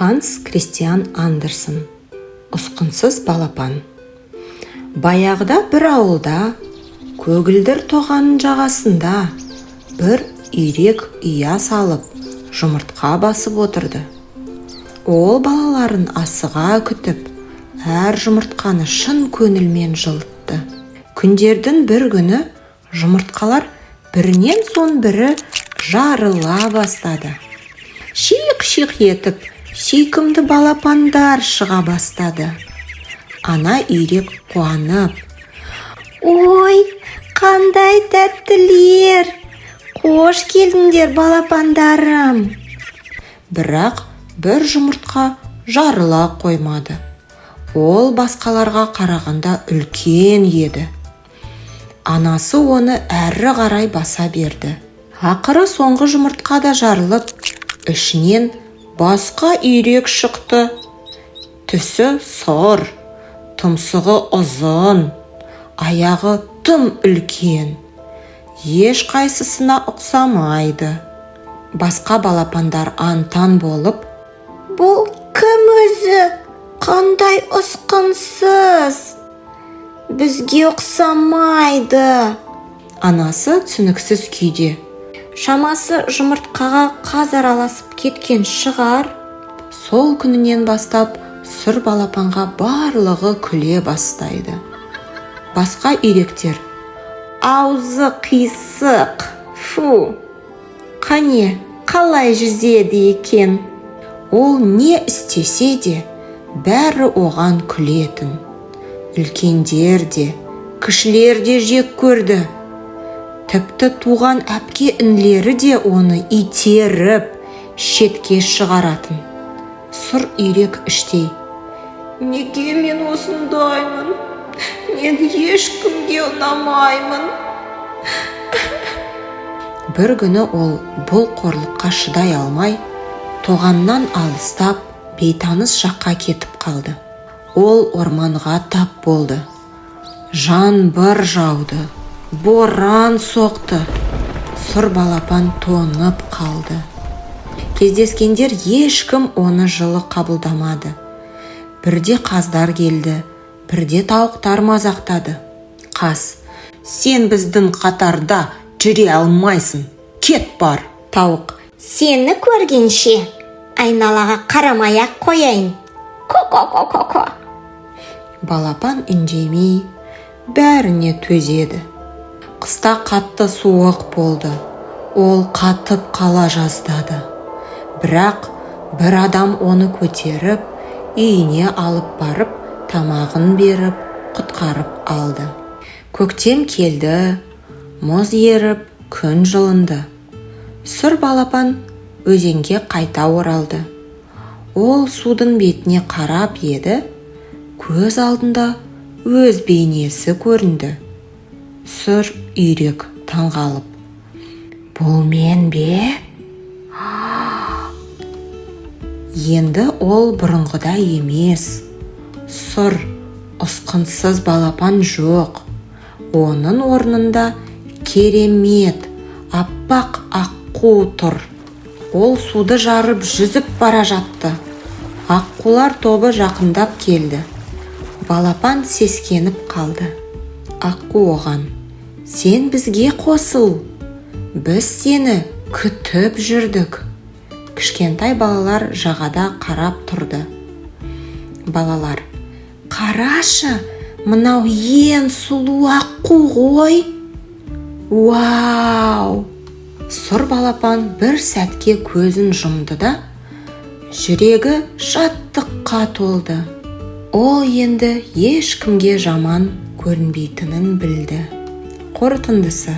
Ханс Кристиан Андерсен. Ұсқынсыз балапан. Баяғыда бір ауылда, көгілдір тоғанның жағасында бір үйрек ұя салып, жұмыртқа басып отырды. Ол балаларын асыға күтіп, әр жұмыртқаны шын көңілмен жылытты. Күндердің бір күні жұмыртқалар бірінен соң бірі жарыла бастады. Шиқ-шиқ етіп, сүйкімді балапандар шыға бастады. Ана үйрек қуанып: «Ой, қандай тәттілер! Қош келдіңдер, балапандарым!» Бірақ бір жұмыртқа жарыла қоймады. Ол басқаларға қарағанда үлкен еді. Анасы оны әрі қарай баса берді. Ақыры соңғы жұмыртқа да жарылып, ішінен басқа үйрек шықты. Түсі сұр, тұмсығы ұзын, аяғы тым үлкен. Ешқайсысына ұқсамайды. Басқа балапандар аң-таң болып: «Бұл кім өзі? Қандай ұсқынсыз! Бізге ұқсамайды!» Анасы түсініксіз күйде: «Шамасы, жұмыртқаға қаз араласып кеткен шығар». Сол күнінен бастап сұр балапанға барлығы күле бастайды. Басқа үйректер: «Аузы қисық, фу! Қане, қалай жүзеді екен?» Ол не істесе де, бәрі оған күлетін. Үлкендер де, кішілер де жек көрді. Тіпті туған әпке, інілері де оны итеріп шетке шығаратын. Сұр үйрек іштей: «Неге мен осындаймын? Мен ешкімге ұнамаймын». Бір күні ол бұл қорлыққа шыдай алмай, тоғаннан алыстап, бейтаныс жаққа кетіп қалды. Ол орманға тап болды. Жаңбыр жауды, боран соқты. Сұр балапан тоңып қалды. Кездескендер ешкім оны жылы қабылдамады. Бірде қаздар келді, бірде тауықтар мазақтады. Қаз: «Сен біздің қатарда жүре алмайсың, кет бар!» Тауық: «Сені көргенше айналаға қарамай ақ қояйын, ко ко ко ко ко!» Балапан үндемей бәріне төзеді. Қыста қатты суық болды. Ол қатып қала жаздады. Бірақ бір адам оны көтеріп, үйіне алып барып, тамағын беріп, құтқарып алды. Көктем келді. Мұз еріп, күн жылынды. Сұр балапан өзенге қайта оралды. Ол судың бетіне қарап еді, көз алдында өз бейнесі көрінді. Сұр үйрек таңғалып: «Бұл мен бе?» Енді ол бұрынғыдай емес. Сұр, ұсқынсыз балапан жоқ. Оның орнында керемет аппақ аққу тұр. Ол суды жарып жүзіп бара жатты. Аққулар тобы жақындап келді. Балапан сескеніп қалды. Аққу оған: «Сен бізге қосыл, біз сені күтіп жүрдік». Кішкентай балалар жағада қарап тұрды. Балалар: «Қарашы, мынау ең сұлу аққу ғой! Уау!» Сұр балапан бір сәтке көзін жұмды да, жүрегі шаттыққа толды. Ол енді ешкімге жаман көрінбейтінін білді. Қорытындысы: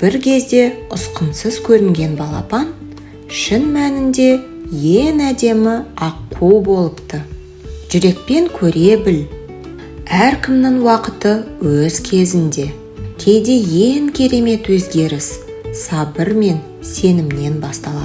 бір кезде ұсқынсыз көрінген балапан шын мәнінде ең әдемі аққу болыпты. Жүрекпен көре біл. Әркімнің уақыты өз кезінде. Кейде ең керемет өзгеріс сабыр мен сенімнен басталады.